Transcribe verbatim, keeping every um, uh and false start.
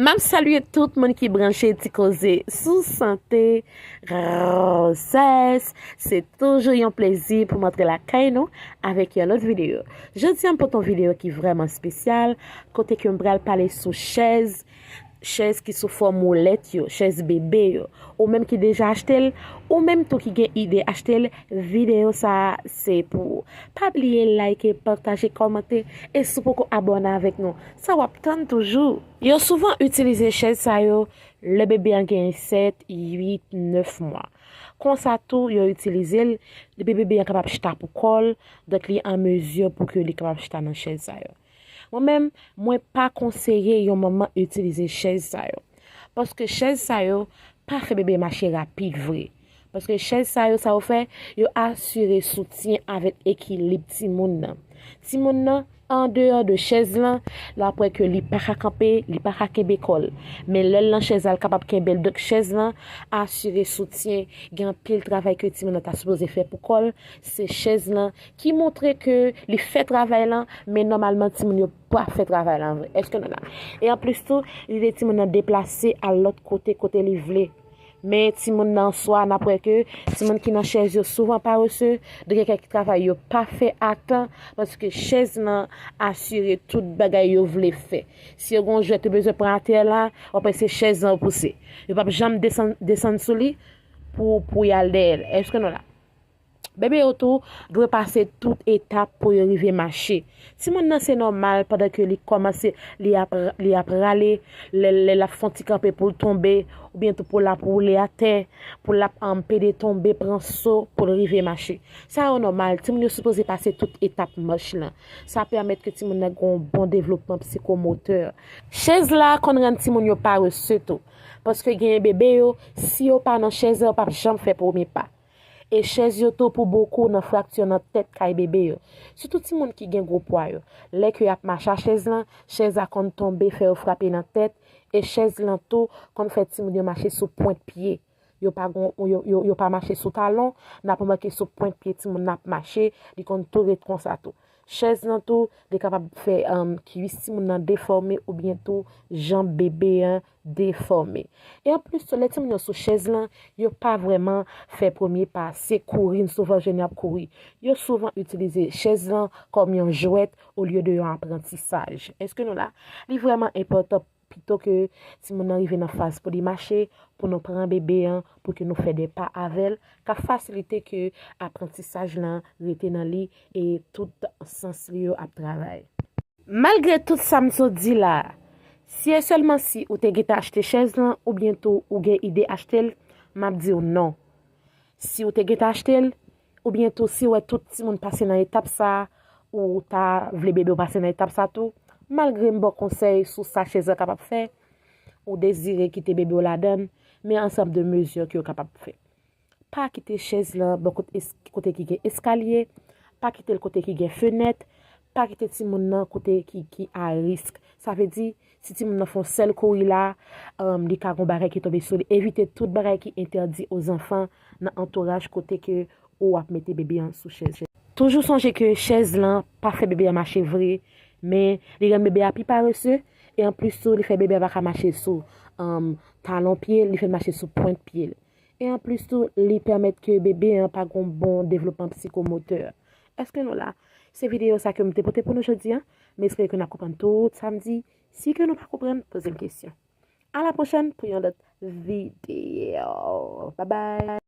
M ap salye tout moun ki branche Ti Koze sou sante, gwosès. Se toujou yon plezi pou m antre lakay nou avèk yon lòt videyo. Jodi a, m pote yon videyo ki vrèman espesyal, kote ke m pral pale sou chèz, chèz ki sou fòm woulèt yo, chèz bebe yo. Ou menm ki deja achte l, ou menm tou ki gen ide achte l, videyo sa a se pou ou. Pa bliye like, pataje, kòmante, e si w poko abòne avèk nou, sa w ap tann toujou? Yo souvan itilize chèz sa yo lè bebe an gen sèt, uit, nèf mwa. Konsa tou, yo itilize l depi bebe an kapab chita pou kò l, donk li an mezi pou ke li kapab chita nan chèz sa yo. Mwen menm, mwen pa konseye yon manman itilize chèz sa yo. Paske chèz sa yo pa fè bebe mache rapid vre. Paske chèz sa yo, sa yo fè, yo asire soutyen avèk ekilib timoun nan. Timoun nan, andeyò de chèz lan, l ap wè ke li pa ka kanpe, li pa ka kenbe kò l. Men lè l nan chèz la, l kapab kenbe l. Donk, chèz lan asire soutyen. Gen anpil travay ke timoun nan ta sipoze fè pou kò l. Se chèz lan ki montre ke li fè travay lan, men nòmalman, timoun yo pa fè travay lan vre. Èske nou la? E anplis tou, li ede timoun nan deplase al lòt kote, kote li vle. Men timoun nan swa, n ap wè ke timoun ki nan chèz yo souvan parese, donk gen kèk travay yo pa fè a tan, paske chèz lan asire tout bagay yo vle fè. Si yo gen yon jwèt yo bezwen pran atè la, w ap wè se chèz lan yo pouse. Yo p ap janm desann, desann sou li pou, pou y al dèyè l. Èske nou la? Bebe yo tou dwe pase tout etap pou yo rive mache. Timoun nan se nòmal pandan ke li kòmanse, li ap, li ap rale, lè, lè l ap fè yon ti kanpe pou l tonbe, oubyen tou pou l ap woule atè, pou l ap, um, pede tonbe, pran so pou l rive mache. Sa yo nòmal, timoun yo sipoze pase tout etap mach lan. Sa pèmèt ke timoun nan gen yon bon devlopman psikomotè. Chèz la konn rann timoun yo parese tou. Paske genyen bebe yo, si yo pa nan chèz la, yo p ap janm fè premye pa. E chèz yo tou pou bokou nan frakti nan tèt kay bebe yo. Sitou timoun ki gen gwo pwa yo. Lè ke y ap mache a chèz lan, chèz la konn tonbe, fè yo frape nan tèt, e chèz lan tou konn fè timoun yo mache sou pwent pye. Yo pa gon, yo, yo, yo pa mache sou talon, n ap remake sou pwent pye timoun nan ap mache, li konn tou ret konsa tou. Chèz lan tou, li kapab fè, um, kwis timoun nan defòme oubyen tou janm bebe an defòme. E anplis tou, lè timoun yo sou chèz lan, yo pa vrèman fè premye pa, se kouri, n souvan jwenn y ap kouri. Yo souvan itilize chèz lan kòm yon jwèt olye de yon aprantisaj. Èske nou la? Li vrèman enpòtan pito ke timoun nan rive nan faz pou li mache, pou nou pran bebe an, pou ke nou fè de pa avè l, k ap fasilite ke aprantisaj lan rete nan li e tout sans li yo ap travay. Malgre tout sa m sot di la a, si e sèlman si ou te gentan achte chèz lan oubyen tou ou gen ide achte l, m ap di w non. Si ou te gentan achte l, oubyen tou si w wè tout timoun pase nan etap sa a, ou ta vle bebe w pase nan etap sa tou, malgre m ba w konsèy sou sa chèz la kapab fè, ou dezire kite bebe w ladan l, men ansanm de mezi ke w kapab fè. Pa kite chèz lan bò kot es-, kote ki gen eskalye, pa kite l kote ki gen fenèt, pa kite timoun nan kote ki, ki a risk. Sa vle di, si timoun nan fè yon sèl kouri la, um, li ka gon bagay ki tonbe sou li. Evite tout bagay ki entèdi ozanfan nan antouraj kote ke ou ap mete bebe an sou chèz. Toujou sonje ke chèz lan pa fè bebe an mache vre, men li rann bebe a pi parese, e anplis tou, li fè bebe a pa ka mache sou, um, talon pye l, li fè l mache sou pwent pye l. E anplis tou, li pèmèt ke bebe an pa gon bon devlopman psikomotè. Èske nou la? Se videyo sa ke m te pote pou nou jodi a. M espere ke n ap konprann tout sa m di. Si ke nou pa konprann, poze m kesyon. A la pwochèn pou yon lòt videyo. Babay.